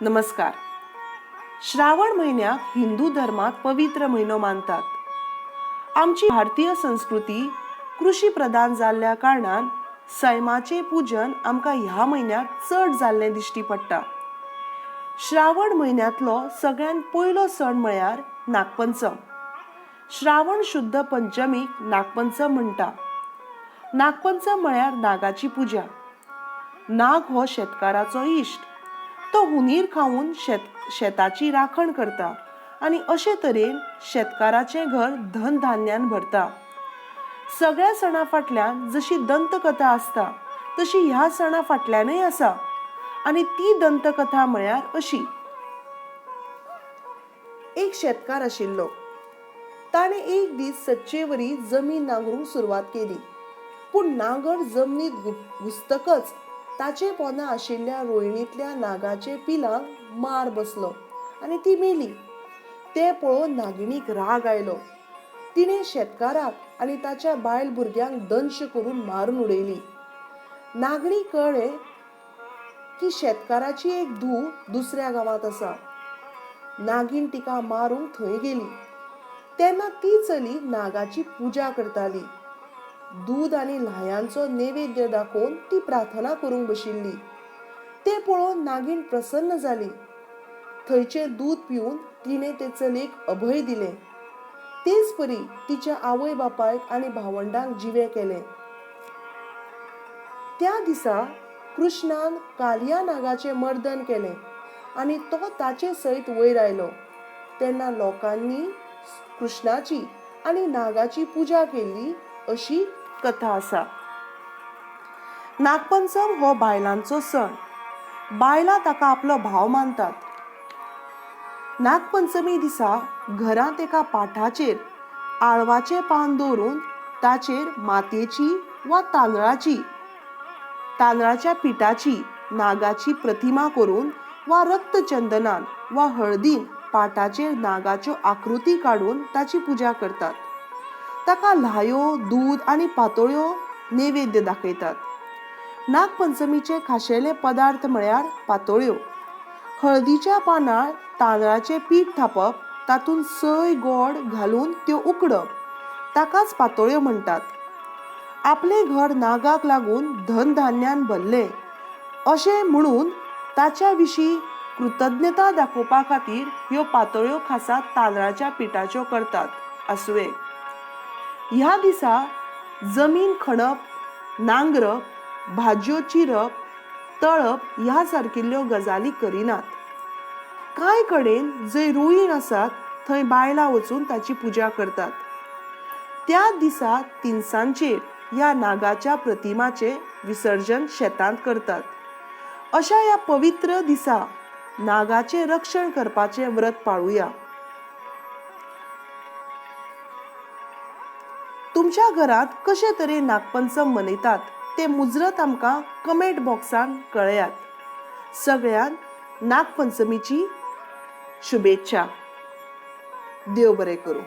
नमस्कार. श्रावण म्हयन्याक हिंदू धर्मांत पवित्र म्हयनो मानतात. आमची भारतीय संस्कृती कृशी प्रधान जाल्ल्या कारणान सैमाचें पुजन आमकां ह्या म्हयन्यांत चड जाल्लें दिश्टी पडटा. श्रावण म्हयन्यांतलो सगळ्यांत पयलो सण म्हळ्यार नागपंचम. श्रावण शुद्ध पंचमीक नागपंचम म्हणटा. नागपंचम म्हळ्यार नागाची पुजा. नाग हो शेतकाराचो इश्ट. तो हुनीर खावन शेताची राखण करता आनी अशे तरेन शेतकाराचें घर धन धान्यान भरता. सगळ्या सणा फाटल्यान जशी दंतकथा आसता तशी ह्या सणा फाटल्यानय आसा आनी ती दंतकथा म्हळ्यार अशी. एक शेतकार आशिल्लो. ताणें एक दीस सदचेवरी जमीन नांगरूंक सुरवात केली. पूण नांगर जमनीत घुसतकच ताचे पोंदा आशिल्ल्या रोयणींतल्या नागाचे पिलांक मार बसलो आनी ती मेली. तें पळोवन नागिणीक राग आयलो. तिणें शेतकाराक आनी ताच्या बायल भुरग्यांक दंश करून मारून उडयली. नागणीक कळ्ळें की शेतकाराची एक धूव दुसऱ्या गांवांत आसा. नागीण तिका मारूंक थंय गेली तेन्ना ती चली नागाची पुजा करताली. दूद आनी ल्हायांचो नैवेद्य दाखोवन ती प्रार्थना करूंक बशिल्ली. तें पळोवन नागीण प्रसन्न जाली. थंयचें दूद पिवन तिणें ते चलयेक अभय दिलें. तेच परी तिच्या आवय बापायक आनी भावंडांक जिवें केलें. त्या दिसा कृष्णान कालिया नागाचें मर्दन केलें आनी तो ताचे सयत वयर आयलो. तेन्ना लोकांनी कृष्णाची आनी नागाची पुजा केल्ली अशी कथा आसा. नागपंचम हो बायलांचो सण. बायलां ताका आपलो भाव मानतात. नागपंचमी दिसा घरांत एका पाठाचेर आळवाचें पान दवरून ताचेर मातयेची वा तांदळाच्या पिठाची नागाची प्रतिमा करून वा रक्तचंदनान वा हळदीन पाटाचेर नागाच्यो आकृती काडून ताची पुजा करतात. ताका ल्हायो, दूद आनी पातोळ्यो नैवेद्य दाखयतात. नागपंचमीचे खाशेले पदार्थ म्हळ्यार पातोळ्यो. हळदीच्या पानार तांदळाचें पीठ थापप, तातूंत सय गोड घालून त्यो उकडप, ताकाच पातोळ्यो म्हणटात. आपलें घर नागाक लागून धनधान्यान भरलें अशें म्हणून ताच्या विशीं कृतज्ञता दाखोवपा खातीर ह्यो पातोळ्यो खासा तांदळाच्या पिठाच्यो करतात आसुये. ह्या दिसा जमीन खणप, नांगरप, भाजयो चिरप, तळप ह्या सारकिल्ल्यो गजाली करिनात. कांय कडेन जंय रोयण आसात थंय बायलां वचून ताची पुजा करतात. त्या दिसा तिनसांजेर ह्या नागाच्या प्रतिमाचें विसर्जन शेतांत करतात. अशा ह्या पवित्र दिसा नागाचें रक्षण करपाचें व्रत पाळुया. तुमच्या घरांत कशे तरेन नागपंचम मनयतात तें मुजरत आमकां कमेंट बॉक्सान कळयात. सगळ्यांक नागपंचमीची शुभेच्छा. देव बरें करूं.